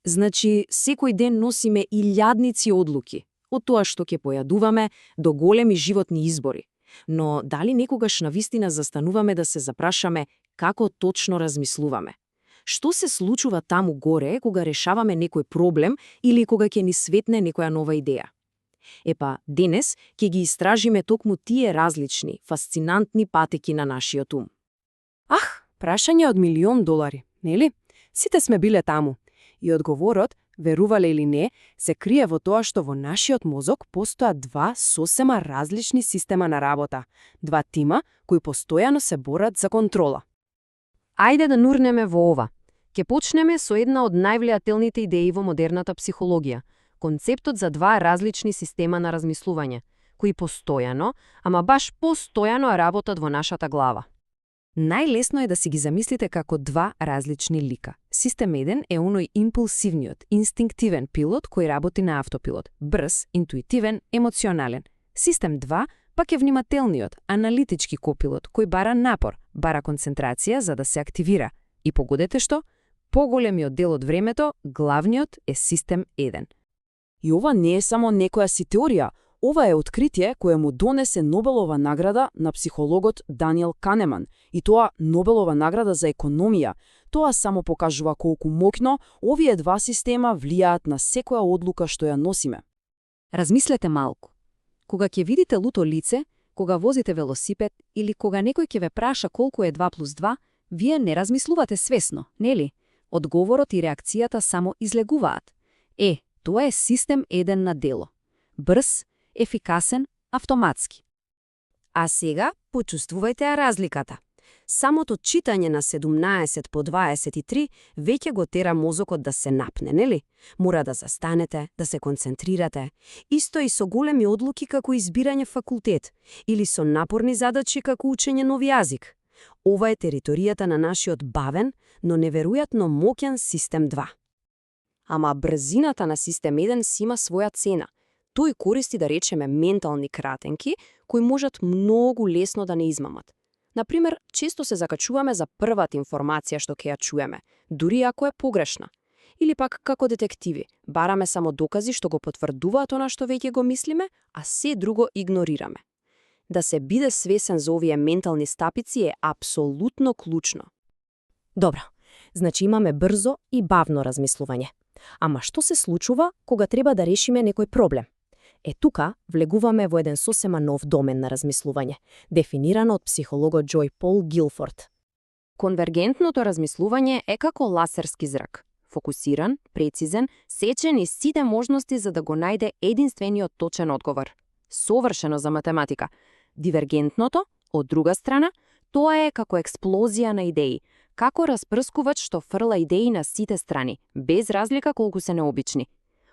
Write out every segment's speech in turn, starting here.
Значи, секој ден носиме илјадници одлуки, од тоа што ќе појадуваме до големи животни избори. Но дали некогаш навистина застануваме да се запрашаме како точно размислуваме? Што се случува таму горе кога решаваме некој проблем или кога ќе ни светне некоја нова идеја? Епа, денес ќе ги истражиме токму тие различни, фасцинантни патеки на нашиот ум. Прашање од $1.000.000, нели? Сите сме биле таму. И одговорот, верувале или не, се крие во тоа што во нашиот мозок постојат два сосема различни система на работа. Два тима кои постојано се борат за контрола. Ајде да нурнеме во ова. Ке почнеме со една од највлијателните идеи во модерната психологија – концептот за два различни система на размислување, кои постојано, ама баш постојано работат во нашата глава. Најлесно е да си ги замислите како два различни лика. Систем 1 е оној импулсивниот, инстинктивен пилот кој работи на автопилот, брз, интуитивен, емоционален. Систем 2 пак е внимателниот, аналитички копилот кој бара напор, бара концентрација за да се активира. И погодете што? Поголемиот дел од времето, главниот е систем 1. И ова не е само некоја си теорија, ова е откритие кое му донесе Нобелова награда на психологот Даниел Канеман, и тоа Нобелова награда за економија. Тоа само покажува колку моќно овие два система влијаат на секоја одлука што ја носиме. Размислете малку. Кога ќе видите луто лице, кога возите велосипед или кога некој ќе ве праша колку е 2 плюс 2, вие не размислувате свесно, нели? Одговорот и реакцијата само излегуваат. Тоа е систем 1 на дело. Брз, ефикасен, автоматски. А сега почувствувајте ја разликата. Самото читање на 17 по 23 веќе го тера мозокот да се напне, нели? Мора да застанете, да се концентрирате. Исто и со големи одлуки како избирање факултет или со напорни задачи како учење нов јазик. Ова е територијата на нашиот бавен, но неверојатно моќен систем 2. Ама брзината на систем 1 си има своја цена. Тој користи, да речеме, ментални кратенки, кои можат многу лесно да не измамат. Например, често се закачуваме за првата информација што ќе ја чуеме, дури ако е погрешна. Или пак, како детективи, бараме само докази што го потврдуваат она што веќе го мислиме, а се друго игнорираме. Да се биде свесен за овие ментални стапици е апсолутно клучно. Добро, значи имаме брзо и бавно размислување. Ама што се случува кога треба да решиме некој проблем? Тука влегуваме во еден сосема нов домен на размислување, дефиниран од психологот Джој Пол Гилфорд. Конвергентното размислување е како ласерски зрак. Фокусиран, прецизен, сечен и сите можности за да го најде единствениот точен одговор. Совршено за математика. Дивергентното, од друга страна, тоа е како експлозија на идеи, како распрскувач што фрла идеи на сите страни, без разлика колку се необични.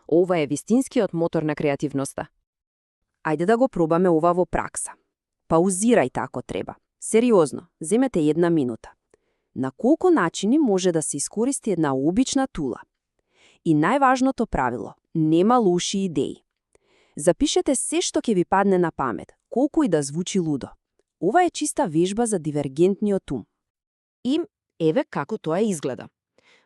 Ова е вистинскиот мотор на креативноста. Ајде да го пробаме ова во пракса. Паузирајте ако треба. Сериозно, земете 1 минута. На колку начини може да се искористи една обична тула? И најважното правило – нема лоши идеи. Запишете се што ќе ви падне на памет, колку и да звучи лудо. Ова е чиста вежба за дивергентниот ум. И еве како тоа изгледа.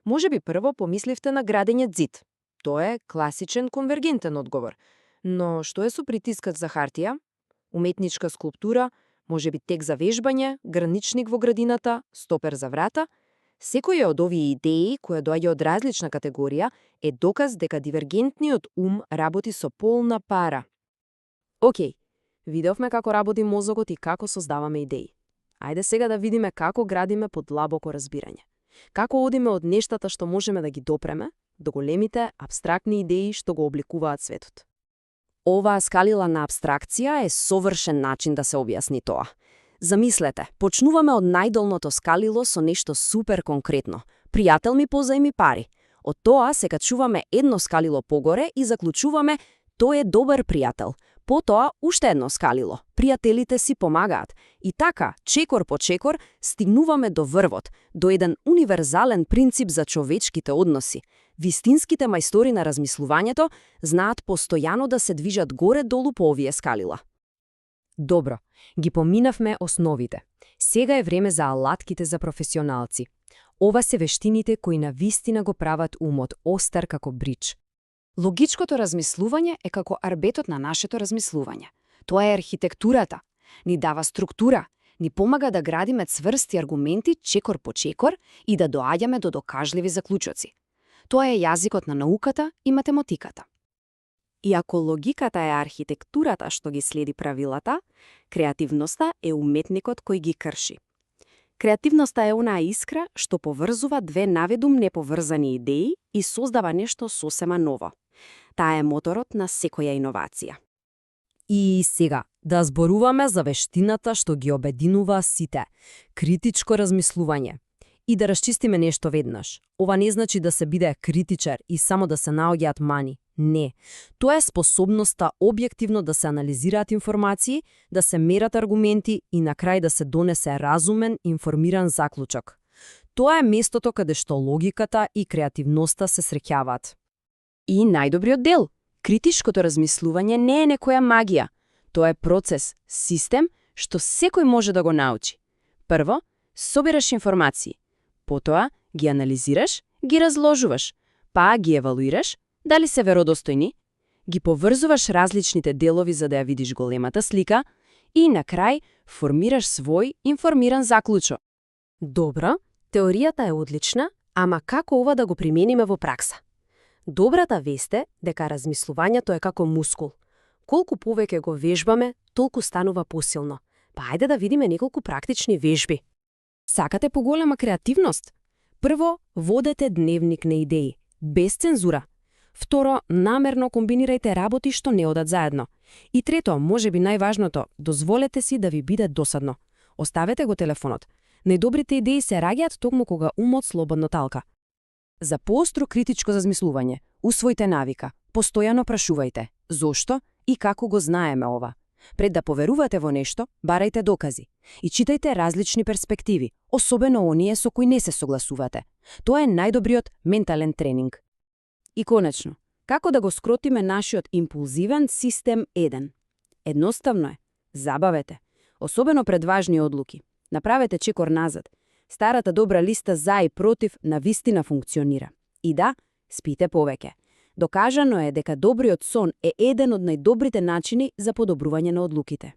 Можеби прво помисливте на градење зид. Тоа е класичен конвергентен одговор. Но што е со притискат за хартија? Уметничка скулптура, можеби тек за вежбање, граничник во градината, стопер за врата? Секоја од овие идеи, која доаѓа од различна категорија, е доказ дека дивергентниот ум работи со полна пара. Океј, видовме како работи мозокот и како создаваме идеи. Ајде сега да видиме како градиме подлабоко разбирање. Како одиме од нештата што можеме да ги допреме, до големите абстрактни идеи што го обликуваат светот. Оваа скалила на абстракција е совршен начин да се објасни тоа. Замислете, почнуваме од најдолното скалило со нешто супер конкретно. Пријател ми позајми пари. Од тоа се качуваме едно скалило погоре и заклучуваме тој е добар пријател. Потоа уште едно скалило. Пријателите си помагаат. И така, чекор по чекор, стигнуваме до врвот, до еден универзален принцип за човечките односи. Вистинските мајстори на размислувањето знаат постојано да се движат горе-долу по овие скалила. Добро, ги поминавме основите. Сега е време за алатките за професионалци. Ова се вештините кои навистина го прават умот остар како брич. Логичкото размислување е како арбетот на нашето размислување. Тоа е архитектурата. Ни дава структура, ни помага да градиме цврсти аргументи чекор по чекор и да доаѓаме до докажливи заклучоци. Тоа е јазикот на науката и математиката. И ако логиката е архитектурата што ги следи правилата, креативноста е уметникот кој ги крши. Креативноста е онаа искра што поврзува две наведум неповрзани идеи и создава нешто сосема ново. Таа е моторот на секоја иновација. И сега, да зборуваме за вештината што ги обединува сите – критичко размислување. И да расчистиме нешто веднаш. Ова не значи да се биде критичар и само да се наоѓаат мани. Не. Тоа е способноста објективно да се анализираат информации, да се мерат аргументи и на крај да се донесе разумен, информиран заклучок. Тоа е местото каде што логиката и креативноста се среќаваат. И најдобриот дел. Критичкото размислување не е некоја магија. Тоа е процес, систем, што секој може да го научи. Прво, собираш информации. Потоа, ги анализираш, ги разложуваш, па ги евалуираш, дали се веродостојни, ги поврзуваш различните делови за да ја видиш големата слика и на крај формираш свој информиран заклучок. Добро, теоријата е одлична, ама како ова да го примениме во пракса? Добрата вест е дека размислувањето е како мускул. Колку повеќе го вежбаме, толку станува посилно. Па ајде да видиме неколку практични вежби. Сакате поголема креативност? Прво, водете дневник на идеи, без цензура. Второ, намерно комбинирајте работи што не одат заедно. И трето, можеби најважното, дозволете си да ви биде досадно. Оставете го телефонот. Најдобрите идеи се раѓаат токму кога умот слободно талка. За поостро критичко размислување, усвојте навика, постојано прашувајте зошто и како го знаеме ова. Пред да поверувате во нешто, барајте докази и читајте различни перспективи, особено оние со кои не се согласувате. Тоа е најдобриот ментален тренинг. И конечно, како да го скротиме нашиот импулзивен систем 1? Едноставно е. Забавете. Особено пред важни одлуки. Направете чекор назад. Старата добра листа за и против навистина функционира. И да, спите повеќе. Докажано е дека добриот сон е еден од најдобрите начини за подобрување на одлуките.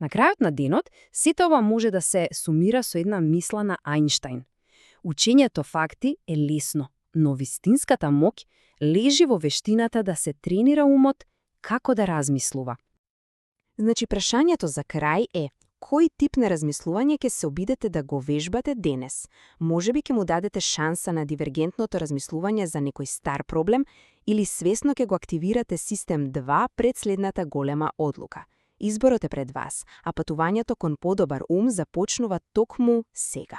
На крајот на денот, сите ова може да се сумира со една мисла на Ајнштајн. Учењето факти е лесно, но вистинската моќ лежи во вештината да се тренира умот како да размислува. Значи, прашањето за крај е: кој тип на размислување ќе се обидете да го вежбате денес? Можеби ќе му дадете шанса на дивергентното размислување за некој стар проблем или свесно ќе го активирате систем 2 пред следната голема одлука? Изборот е пред вас, а патувањето кон подобар ум започнува токму сега.